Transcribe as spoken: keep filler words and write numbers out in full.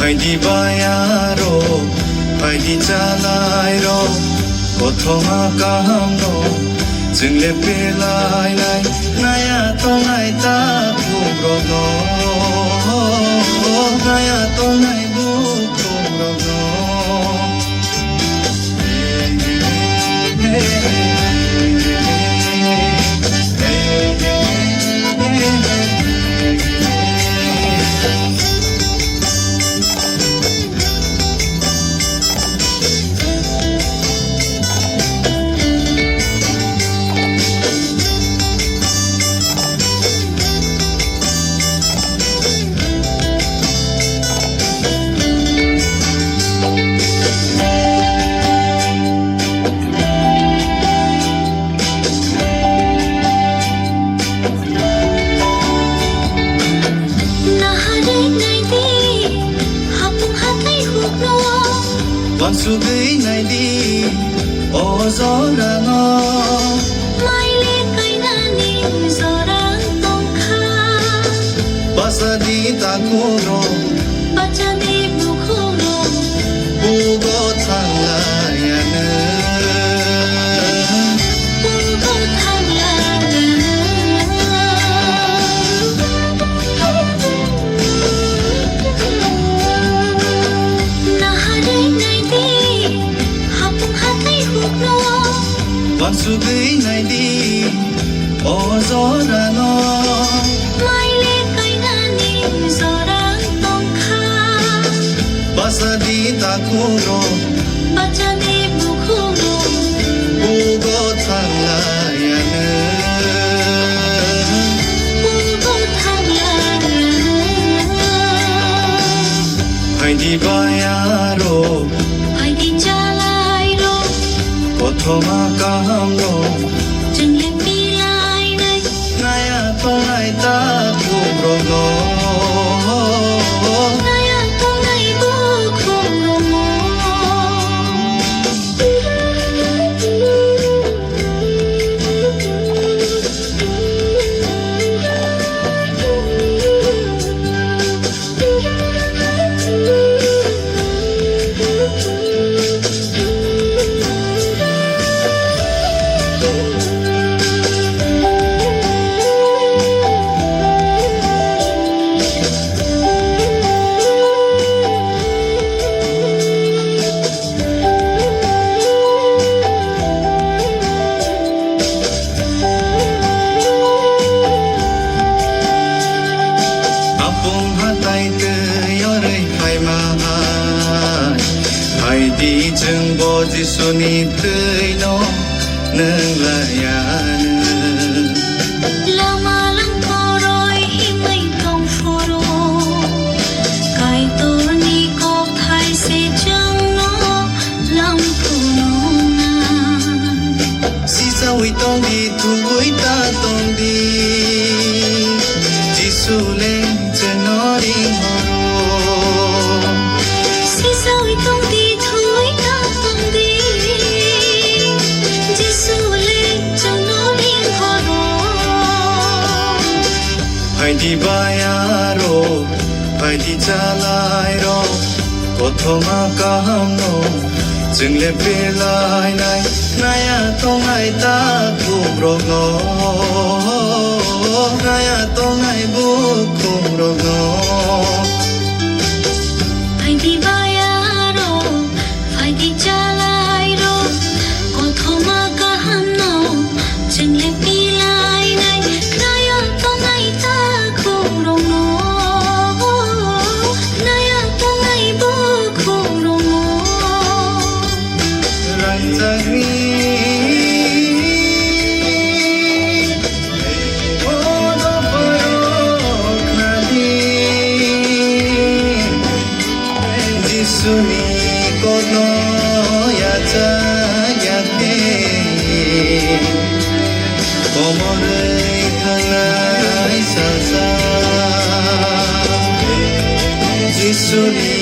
Phaidi bayarok, phaidi chalairok, kothoma kahamno chwng le pelainai. Naya tongnai takhukrokno, naya tongnai bukhukrokno. Naharwi naidi, hapung hathai hukno. Wansugwi naidi, o jorano. Maile kainani jora tongkha. Bachadi takhukno. Bachadi bukhukno. Bugo thanglaiano. Bugo thanglaiano. Naharwi naidi, hapung hathai hukno. Wansugwi naidi, o jorano. Maile kainani jora tongkha. Bachadi takhukno. Bachadi bukhukno. Bugo thanglaiano. Bugo thanglaiano. Phaidi bayarok. Phaidi chalairok. Kothoma kahamno. Chwng le pelainai. Naya tongnai takhukrokno. Naya tongnai bukhukrokno. Hapung hatai twi yorwi phaima hai, phaidi chwngbo Jisuni twino nwnglaiano. Lama langkoroi himwi tongphuru, Kaitorni kokthai se chwngno lam phunukna. Sisaui tongdi, thugui ta tongdi, Jisu le chwngno ringhoro. Sisaui tongdi, thugui ta tongdi, Jisu le chwngno ringhoro. Phaidi bayarok, phaidi chalairok, kothoma kahamno chwng le pelainai. Naya tongnai takhukrokno, naya tongnai bukhukrokno. Phaidi bayarok, phaidi chalairok, kothoma kahamno chwng le pelainai. Naya tongnai takhukrokno, naya tongnai bukhukrokno. Rangchakni Jisuni kokno yachak yakhe, komorwi thangnai salsa. Jisuni